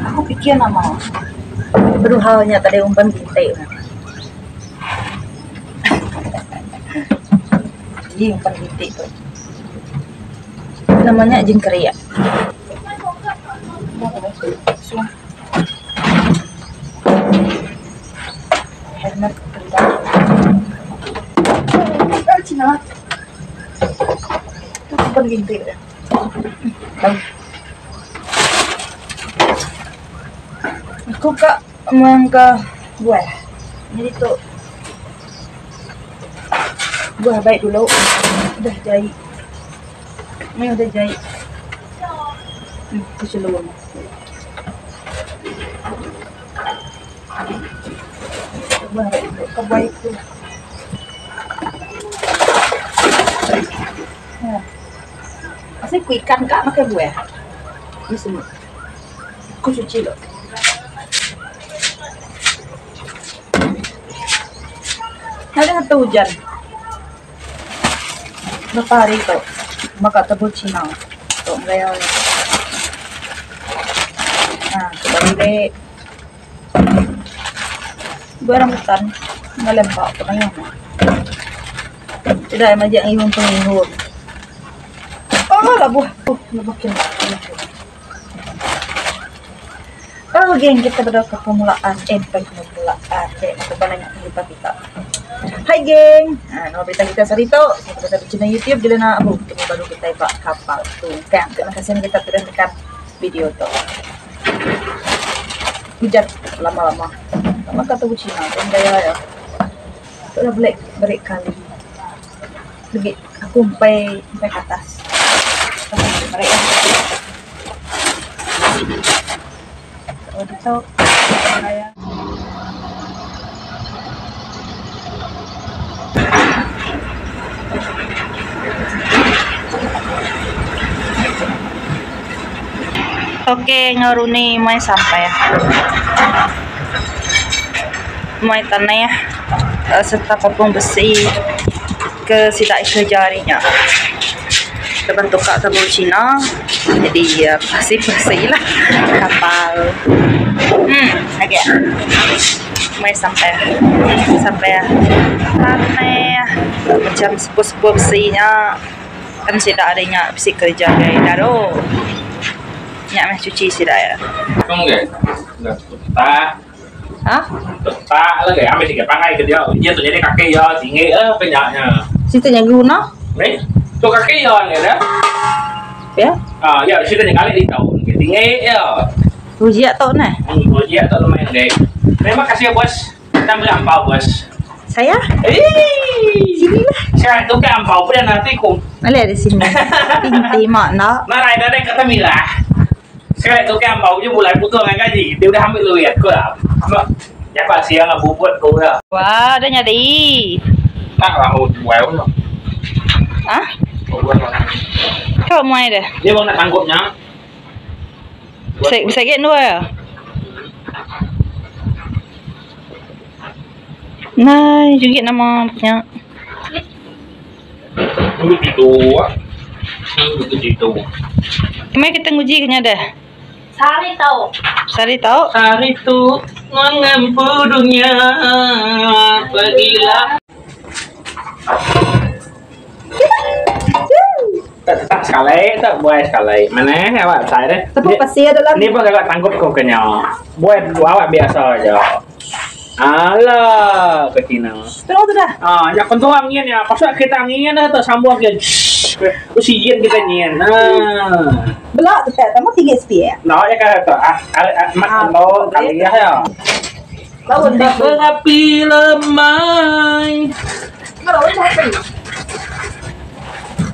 Aku pikir nama Peruhal nya tadi umpan bintik ne. Ji umpan bintik tu. Nama nya jengkerik. Helmet Aku ka mengka buah. Nyadi tu buah baik dulu udah jai. Meh udah jai. Ku chelum. Buah baik dulu ka buah iku. Asai ku ikan ka makai buah. Meh semut. Ku cuci lok. Nadai ngetu ujan. Berapa hari tu maka tebul cina tu gaya ha balik buah rambutan dalam ba mayuh mah. Sida majak ngihum pengihum. Oh labuh oh labuh kin. Oh geng kita berdoa ke permulaan eh bukan permulaan dek aku pandai nak kehidupan kita. Hai geng. Ha, nama berita kita sehari tu. Saya berita di channel YouTube Jelena Abu. Ketemu baru kita ba kapal tungkang. Terima kasih kita sudah dekat video tu. Hujan lama-lama. Lama kata Cina tu gaya ya. Tu lah balik balik kali. Lebih aku sampai sampai ke atas. Balik ya. Oh, dito. Kaya. Okey, enggau Runi mai sampai. Mai tanah serta kopong besi ke sida kerja hari nya. Laban tukar tabung cina jadi iya besi-besi lah kapal. Hmm agi meh sampai sampai tanah macam sebuah-sebuah besi nya kan sida ari nya bisi kerja gai daro. Nya meh cuci sida iya. Ha? Tak lagi ambil sikit pangai ke dia. Dia tu jadi kaki ya tinggi eh kenyaknya. Situ nya guna. Ni, tu kaki ya ni dah. Ya. Ah, ya situ nya kali di tau. Tinggi ya. Uji atau nah? Uji atau lumayan deh. Terima kasih ya bos. Kita beli ampau bos. Saya? Eh. Sini lah. Sekarang tu ke ampau pun nanti ku. Mana ada sini. Pinti mak nak. Mana ada kata Mila. Sekali tu kan bau je mulai putus dengan gaji. Dia udah ambil duit aku lah. Ya pak siang lah bubut tu lah. Wah, dah nyadi. Tak lah, oh, wow lah. Hah? Kau mai dah. Dia bang nak tanggupnya. Bisa bisa dua ya. Nah, juga nama punya. Tunggu situ. Tunggu situ. Kemai kita nguji kena dah. Sari tau. Sari tau. Sari tu mengempu dunia pergilah. Tak tak sekali, tak buat sekali. Mana awak saya deh. Tepuk pasir dalam. Ni pun kakak tanggup kau kena. Buat awak biasa aja. Alah, ke Cina. Terus tu dah. Ah, ya kontrol angin ya. Pasal kita angin dah tak sambung ke. Oksigen kita nyin. Ah. Belak tu tak, tambah tinggi sikit. Nah, ya kan tu. Ah, ah, mat lo kali ya ya. Lawan Tak berapi lemai. Lawan siapa?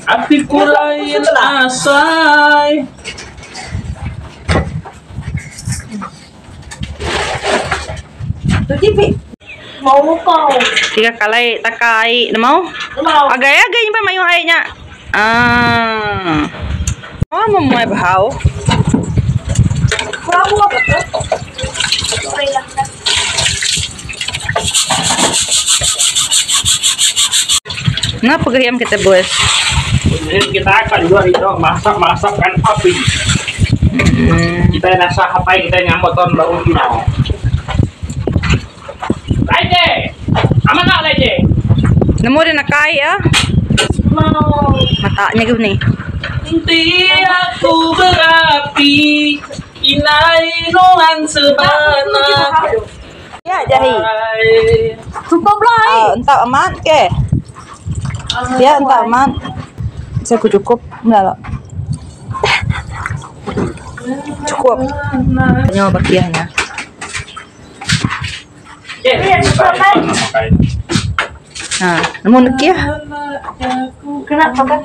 Hatiku lain asai. Tu TV. Mau kau. Tiga kali takai, mau? Mau. Agai agai nyampai mayuh ai nya. Ah. Oh, memuai bahau. Kau apa tu? Sorry lah. Nah, pegayam kita bos. Kita akan juga itu masak-masakkan api. Kita nasa hapai kita nyambut tahun baru Cina. Lai je. Aman tak lai je? Nemu dia nak kai ya. Mau. Matanya ke ni. Nanti aku berapi inai nuan sebana. Ya jahi. Tutup lah. Ah, entak amat ke? Ya, entak amat. Saya aku cukup. Enggak lah. Cukup. Nyawa bakiahnya. Ha, nemu nekiah. Kenapa kan?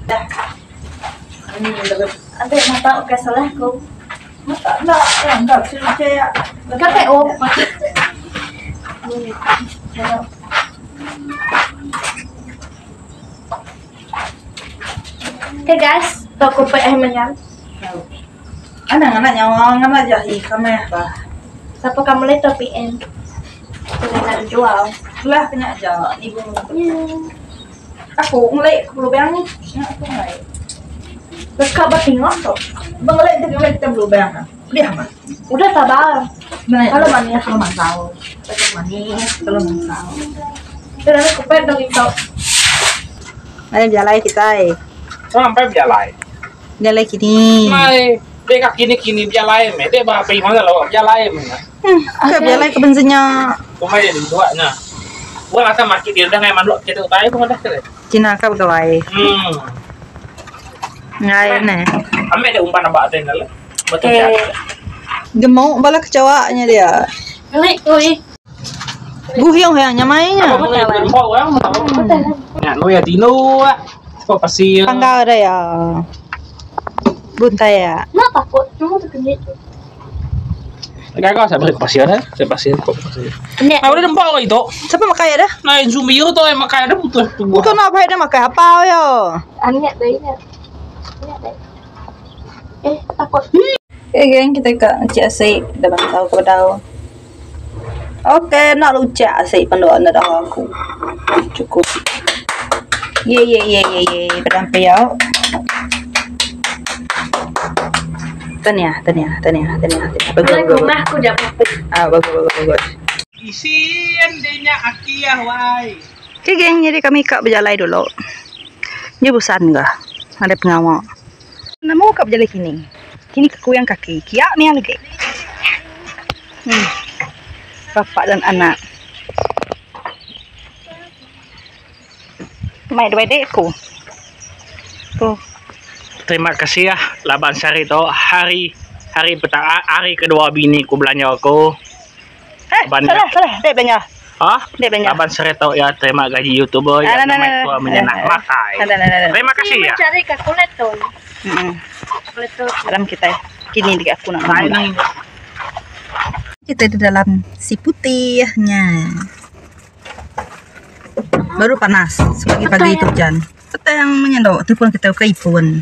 Dah. Ada mata oke salah aku. Mata enggak, enggak percaya. Kata oh. Okay guys, toko pe eh menyam. Anak anak nyawa ngana jahi kami bah. Siapa kamu lihat topi M? Boleh nak jual. Lah kena aja ibu. Aku ngelek ke lubang ni. Nak aku ngelek. Dekat bertengok tu. Bang ngelek tu ngelek kita lubang. Dia apa? Udah tak bang. Kalau manis kalau masau. Kalau manis kalau masau. Terus aku pe dong itu. Ada jalan kita eh. Sampai berjalai. Jalan kini. Mai, dia kaki ni kini berjalai me. Dia berapa mana lo berjalai me. Ke jalan ke bensinnya. Kumai dia dua nya. Gua rasa maki dia udah ngai manduk kita utai pun dah kira. Cina ka bergawai. Ngai ne. Ambil dia umpan abak tu lah. Betul ya. Gemuk bala kecewanya dia. Ngelek oi. Guhyong yang nyamainya. Apa boleh buat orang? Ya, lo ya tino. Kok pasti. Panggal ada ya. Buntai ya. Nak takut, cuma terkejut. Gagal saya balik pasir eh. Saya pasir kok pasir. Ni Ah, udah dempak kau itu. Siapa makan ya dah? Nah, zoom itu tu yang makan ada putus tubuh. Kau nak apa dia makan apa yo? aneh deh ini. Ini deh. Eh, takut. Okay, geng, kita ke Cik Asik. Dah bang tahu kepada tahu. Okey, nak lucak Asik pendok nak dah aku. Cukup. Ye ye ye ye ye, pedang piyau. Tanya, tanya, tanya, tanya, tanya. Bagus, Kalau bagus. rumah aku dapat. Ah, bagus, bagus, bagus. Isian dia akiah wai. Okay, geng, jadi kami kak berjalan dulu. Dia bosan ke? Ada pengawal. Nama kak berjalan kini. Kini kekuyang kaki. Kiak ni lagi. Bapak dan anak. Mai dua dekku. Tuh. Terima kasih ya Laban Sari to hari hari pertama hari kedua bini ku belanja aku. Eh, Ban- salah, salah. Dek belanja. Hah? Dek belanja. Laban Sari to ya terima gaji YouTuber Ah, ya nah, nah, namai nah, tua nah. menyenak makai. Nah, nah, nah, nah. Terima kasih ya. Mencari kalkulator. Kalkulator. Dalam kita kini di aku nak Lain ngomong. Kita di dalam si putihnya. Baru panas sepagi-pagi itu hujan. Petang menyendok telefon kita ke iPhone.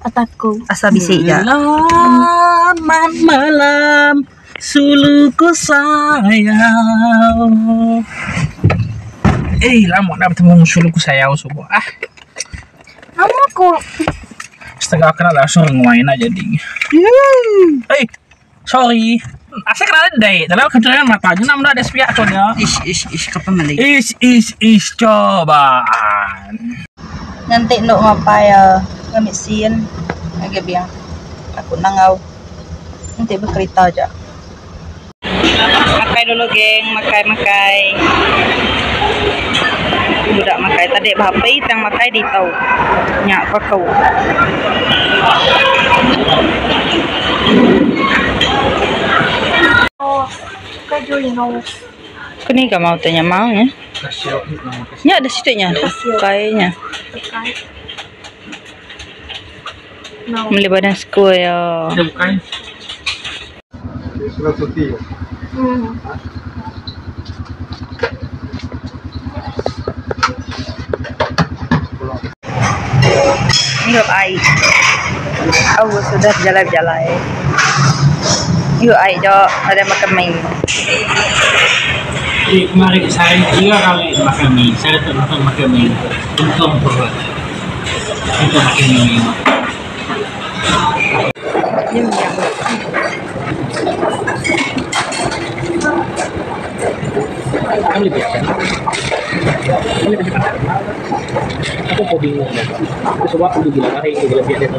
Otakku. Asal bisik je. Selamat malam suluku sayang. Eh, lama nak bertemu suluku sayang semua. Ah, Nama aku. setengah kena langsung main aja jadi. Eh, sorry. Asal kena ada dalam kebetulan matanya namun ada sepihak soalnya. Ish ish ish kapan balik? Ish ish ish cobaan. Nanti ndok ngapai ya ngambil sin. Agak biang. Aku nangau. Nanti berkereta aja. Makai dulu geng, makai makai. Budak makai tadi bapai tang makai di tau. Nyak pakau. Oh, kau no. Kini gak mau tanya mau ya. Nyak ada situnya, kayaknya. No. Beli badan square ya. Bukan. Hirup air. Aku sudah berjalan-jalan. Hirup air jok, ada makan main. Ti kemari sehari tiga kali makai mi. Sehari tu makai makai mi. Untung perut. Untung makai mi mayuh. Aku bingung. Aku suba aku gila hari aku gila biar dia tu.